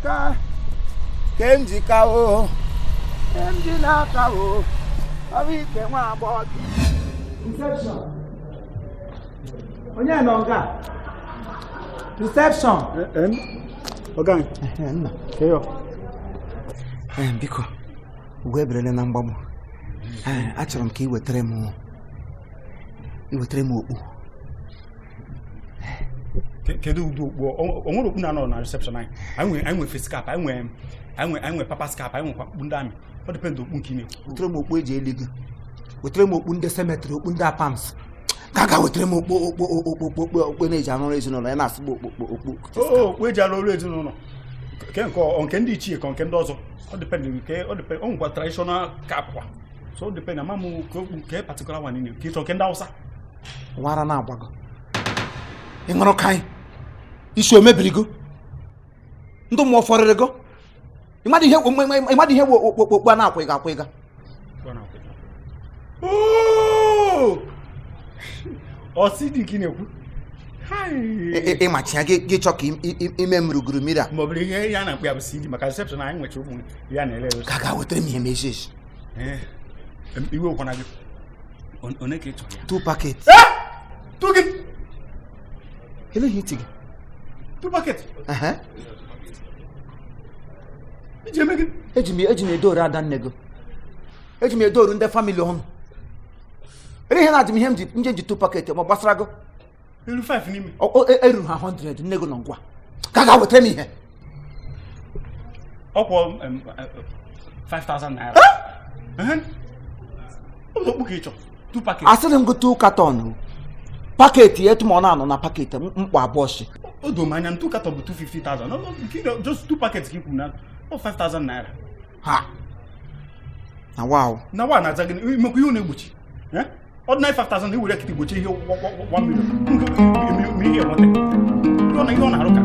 n'aka, ke m ji ka o, ke m ji n'aka o, ọ bụ ike nwa agbọghọ. Reception. Onye nọ nga? Reception. Ọga anyị. Nna. Keyo. Biko, ugo eberele na mgbagbu. Achọrọ m ka ị wetara m okpu. Kedu ụdị okpu? O nwere okpu na-anọ na reception anyị. Anyị nwe face cap, anyị nwe papas cap, anyị nwekwa okpu ndị amị. Ọ depend okpu nke ị na-ekwu. Wetara m okpu eji eli gị. Wetara m okpu ndị cemetery, okpu ndị apams. Ka ga wetara m okpu okpu okpu okpu okpu okpu na-eji arụ ọrụ ezinụlọ ya na-asụgbu okpu okpu okpu. Okpu eji arụ ọrụ ezinụlọ. Nke nke ndị ichie ka nke ndị ọzọ. Ọ depend nke ọ depend, o nwekwa traditional cap kwa. So ọ depend ama m ka okpu nke particular one niile. Ka ị chọrọ nke ndị Hausa. Wara na-agbago. Ị ṅụrụ ka anyị? Isi o mebirigo? Ndụ mmụọ fọrịrịgo? Ị madụ ihe bụ okpu okpu a na-akwịga akwịga? Ọ sị dị ka ị na-ekwu. Ịmachi ya gị chọ ka ime m ruguru mmiri a. Ma ọ bụrụ ihe ya na-akpụ ya bụ CD maka reception anyị nwecha ụmụ ya na-ere ere. Ka ga wetara m ihe m ezi ezi. Iwe ụkwana gị. One ka ị chọrọ ya? 2 packet. Two gị? Ele ihe iti gị? 2 packet? Iji eme gị? Eji m edoru ada nne gị. Eji m edoru ndị famili ọnụ. Ele ihe na-adị m ihe m ji 2 packet ma gbasara gị? Eru 5 n'ime. Eruru ha 100 nne gị nọ ngwa. Ka ga wetara m ihe. Ọkwọ 5,000 naira. Ọ bụ okpu ka ị chọrọ. 2 packet. Asịrị m gị 2 carton. Paket ya etu ma ọ na-anọ na paket mkpọ abụọ shi. O doo m anya 2 carton bụ 250,000. No, just 2 packets ka i kwuru na ọ 5,000 naira. Ha. Na wow. Na wa na-aza gị imekwa ihe ọ na-egbochi. Ordinary 5,000 i were kịta igbochi ihe 1 million. Ma ihe enweta. Ihe ọ na-arụ ka.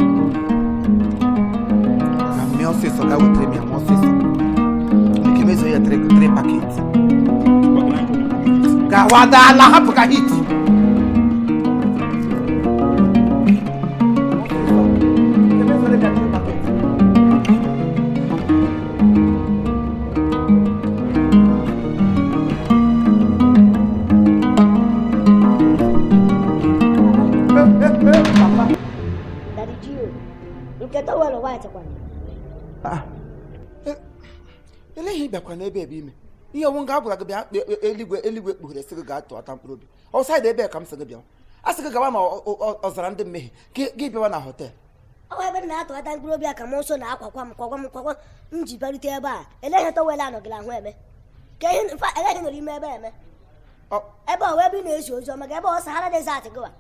Na mmee ọsịsọ ga wetara m ya ma ọsịsọ. Nke mezo ya 3 packet. Gawa dala hapụ ka hit. Eleghị bịakwa n'ebe ebe ime ihe ọnwụ nga agwara gị bịa eluigwe eluigwe kpughere sị gị gaa tụọta mkpụrụ obi. Ọsaịdị ebe ka m sị gị bịawa. A sị gị gawa na ọzara ndị mmehie gị bịawa na họtel. Ọ bụ ebe m na-atụghata mkpụrụ obi a ka m nso na-akwakwa m kwakwa m kwakwa m ji bịarute ebe a. Eleghị tọwel anọgịla ahụ eme ka ihe eleghị nọrọ ime ebe eme ebe ọ ebe ị na-ezi ozi ọma ga ebe ọ Sahara Desert gịwa.